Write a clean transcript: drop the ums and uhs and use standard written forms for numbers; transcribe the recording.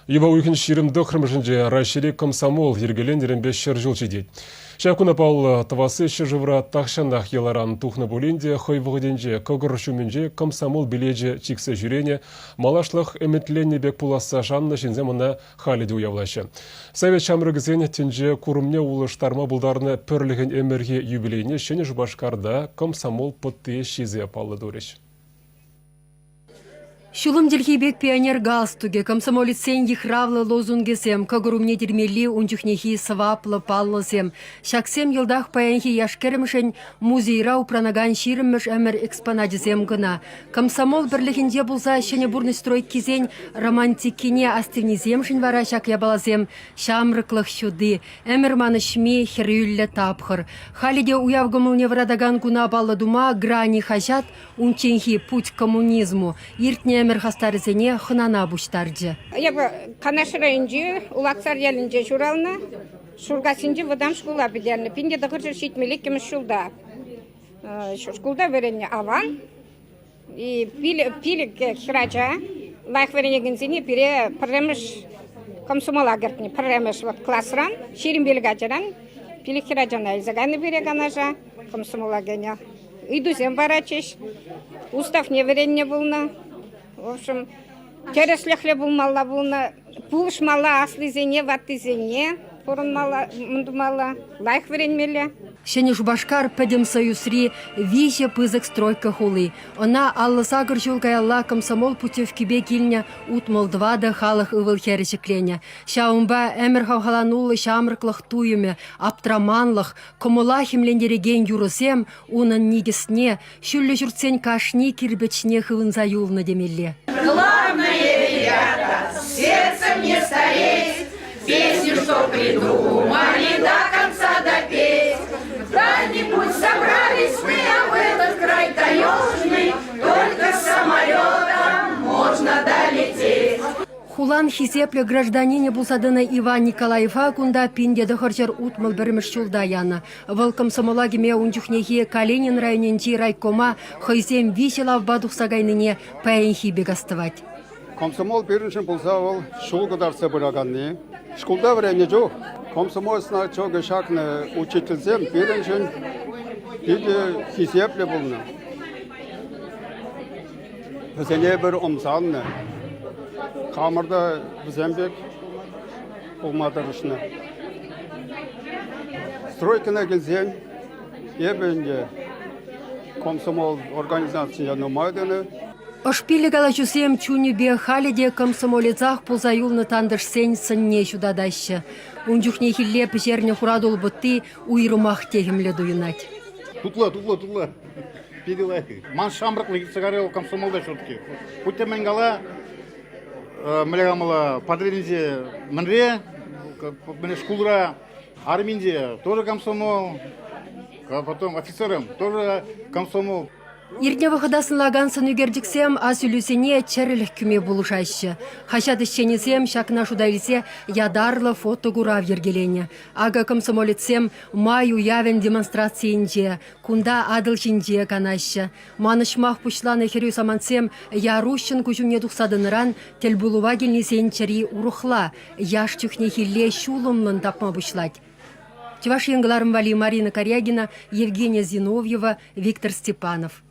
Юпа уйӑхӗн 29-мӗшӗнче Раҫҫейри комсомол йӗркеленнӗренпе ҫӗршыв ҫитет. Ҫак куна паллӑ тӑвасси ҫӗршывра тахҫанах йӑларан тухнӑ пулин те хӑй вӑхӑтӗнче кӑкӑр ҫумӗнче комсомол билечӗ чиксе ҫӳренӗ, малашлӑх ӗмӗтленнӗ пек пуласса шаннӑ ҫынсем ӑна халӗ те уявлаҫҫӗ. Совет ҫамрӑкӗсен тӗнче курӑмне улӑштарма пултарнӑ пӗрлӗхӗн ӗмӗрхи юбилейне Ҫӗнӗ Шупашкарта комсомол пӑтти ҫисе паллӑ турӗҫ. Ҫулӑм чӗлхи пек пионер галстукӗ, комсомолецсен йыхравлӑ лозунгӗсем, кӑкӑр умне тирмелли ун чухнехи сӑваплӑ паллӑсем. Ҫаксем йӑлтах паянхи яш-кӗрӗмшӗн музейра упранакан ҫирӗммӗш ӗмӗр экспоначӗсем кӑна. Комсомол пӗрлӗхӗнче пулса ҫӗнӗ пурнӑҫ стройкисен романтикине астивнисемшӗн вара ҫак япаласем ҫамрӑклӑх ҫути, Ӗмӗр манӑҫми хӗрӳллӗ тапхӑр. Халӗ те уяв кӑмӑлне вӑратакан куна паллӑ тума «Грани» хаҫат унчченхи «Путь к коммунизму» иртнӗ ӗмӗр хастарӗсене хӑнана пуҫтарчӗ. Эпӗ Канаш районӗнчи Улаксар ялӗнче ҫуралнӑ, Шуркассинчи вӑтам шкула пӗтернӗ. 1972 ҫулта шкулта вӗреннӗ аван. Пилӗк хӗрача лайӑх вӗренекенсене пире пӗрремӗш комсомола кӗртнӗ. Пӗрремӗш вот класран, 25 ачаран пилӗк хӗрачана илсе кайнӑ пире Канаша, комсомола кӗнӗ. Ыйтусем паратчӗҫ, уставне вӗреннӗ пулнӑ. В общем, тӗрӗслӗхлӗ пулмалла пулнӑ, пулӑшмалла аслисене, ваттисене пурӑнмалла, мӗн тумалла, лайӑх вӗренмелле. Ҫӗнӗ Шупашкар Пӗтӗм Союзри виҫӗ пысӑк стройка хули. Ӑна 58 ҫул каялла комсомол путевкипе килнӗ 64 халӑх ывӑл-хӗрӗ ҫӗкленӗ. Ҫавӑнпа ӗмӗр хавхалануллӑ ҫамрӑклӑх туйӑмӗ, аптраманлӑх, кӑмӑла хӗмлентерекен юрӑсем унӑн никӗсне, ҫӳллӗ ҫуртсен кашни кирпӗчне хывӑнса юлнӑ темелле. Главное, ребята, сердцем не стареть, песню, что придумали, до конца допеть. В дальний путь собрались мы, а в этот край таежный только самолетом можно долететь. Хулан хисеплӗ гражданинӗ пулса тӑнӑ Иван Николаева кунта 1961 ҫулта янӑ. Вӑл комсомола кӗме ун чухнехи Калинин районӗнчи райкома хӑйсем виҫӗ лавпа тухса кайнине паянхи пек астӑвать. Комсомол пирӗншӗн пулса вӑл ҫул кӑтартса пыраканни. Шкулта вӗреннӗ чух комсомол значокӗ ҫакнӑ учительсем пирӗншӗн питӗ хисеплӗ пулнӑ. Вӗсене эпир ӑмсаннӑ. Хамӑр та вӗсем пек пулма тӑрӑшнӑ. Стройкӑна килсен эпӗ ӗнтӗ комсомол организацине нумай тӑнӑ. Ӑшпиллӗ калаҫусем чунӗпе халӗ те комсомолецах пулса юлнӑ тантӑшсен сӑнне ҫутатаҫҫӗ. Ун чухнехилле пӗҫернӗ хуратул пӑтти уйрӑмах техӗмлӗ туйӑнать. Тутлӑ, тутлӑ, тутлӑ. Питӗ лайӑх. Ман ҫамрӑклӑх иртсе кайрӗ комсомолта все-таки. Хуть те мӗн кала, мӗнле калама, Патӑрьелӗнче мӗнре, мӗнле шкулра, арминче тоже комсомол, потом офицером тоже комсомол. Иртнӗ вӑхӑта сӑнлакан сӑнӳкерчӗксем асилӳсене чӗрӗлӗх кӳме пулӑшаҫҫӗ. Хаҫат ӗҫченӗсем ҫакна шута илсе ятарлӑ фотокурав йӗркеленӗ. Акӑ комсомолецсем май уявӗн демонстрацийӗнче, кунта Атӑл ҫинче канаҫҫӗ. Манӑҫмах пуҫланӑ хӗрӳ самантсем яр-уҫҫӑн куҫ умне тухса тӑнӑран тӗлпулӑва килнисен чӗри урӑхла, яш чухнехилле ҫулӑмлӑн тапма пуҫлать. Чӑваш Ен кӑларӑм валли Марина Карягина, Евгения Зиновьева, Виктор Степанов.